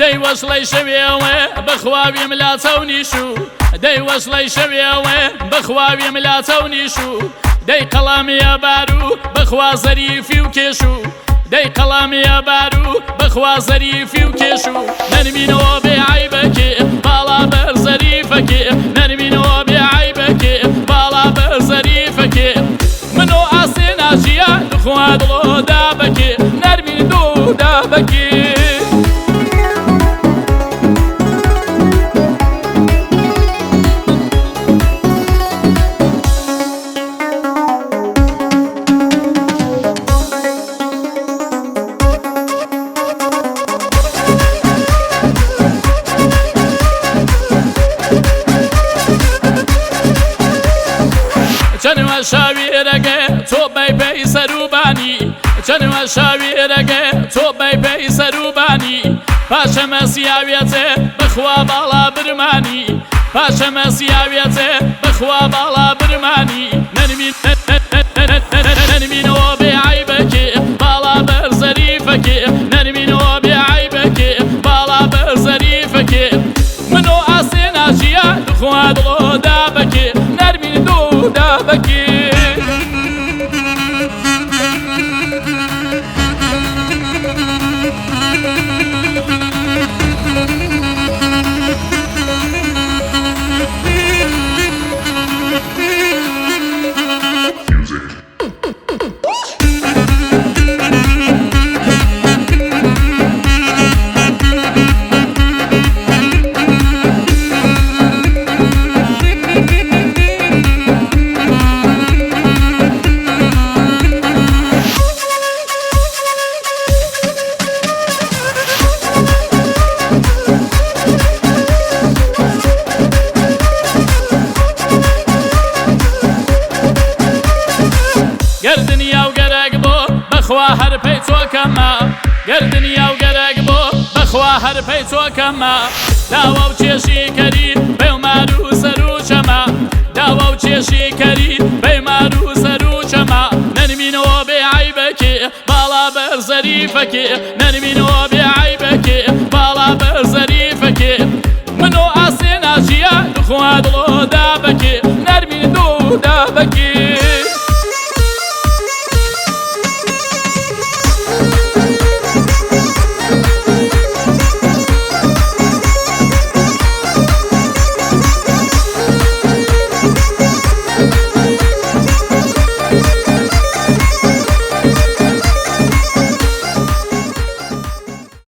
دەی وەشڵەی شەوێوێ بەخواویم لا چەو نیشو، دەی وەشڵەی شەوێوێ بەخواویم لا چەو نیشو، دەی قەڵامیە بارو بەخوا زەریفی و کێشو، دەی قەڵامیە بارو بەخوا زەریفی و کێشو. نەرمینەوە بێ عەیبەکێ باڵا بەر زەریفەکێ، نەرمینەوە بێ عەیبەکێ باڵا بەر زەریفەکێ. منۆ ئاسێ ناژیە دخوا دڵۆ دابەکێ، نەرمین دوو دابەکێ. چەنوە شاویرەگە تۆ بەی پێی سەروبانی، چەنوە شاویرەگە تۆ بەی پێی سەروبانی. پاشە مەسیاوێتێ بەخوا باڵا برمانی، پاشە مەسیاوێتێ بەخوا باڵا برمانی. نەرمی نەرمینەوە بێ عەیبەکێ باڵا بەر زەریفەکێ، نەرمینەوە بێ عەیبەکێ باڵا بەر زەریفەکێ. منۆ ئاسێ ناژیە دخوا دڵۆ دابەکێ، نەرمین دوو دابەکێ. گەردنیا و گەرەک بۆ بەخوا هەر پەی چۆکەمە، گەردنیا و گەرەک بۆ بەخوا هەر پەی چۆکەمە. داوە و چێشی کەری پەیمار و سەر و چەمە، داوە و چێشی کەری پەیمار و سەر و چەمە. نەرمینەوە بێ عەیبەکێ باڵا بەر زەریفەکێ، نەرمینەوە بێ عەیبەکێ باڵا بەر زەریفەکێ. منۆ ئاسێ ناژیە دخوا دڵۆ دابەکێ، نەرمین دوو دابەکێ.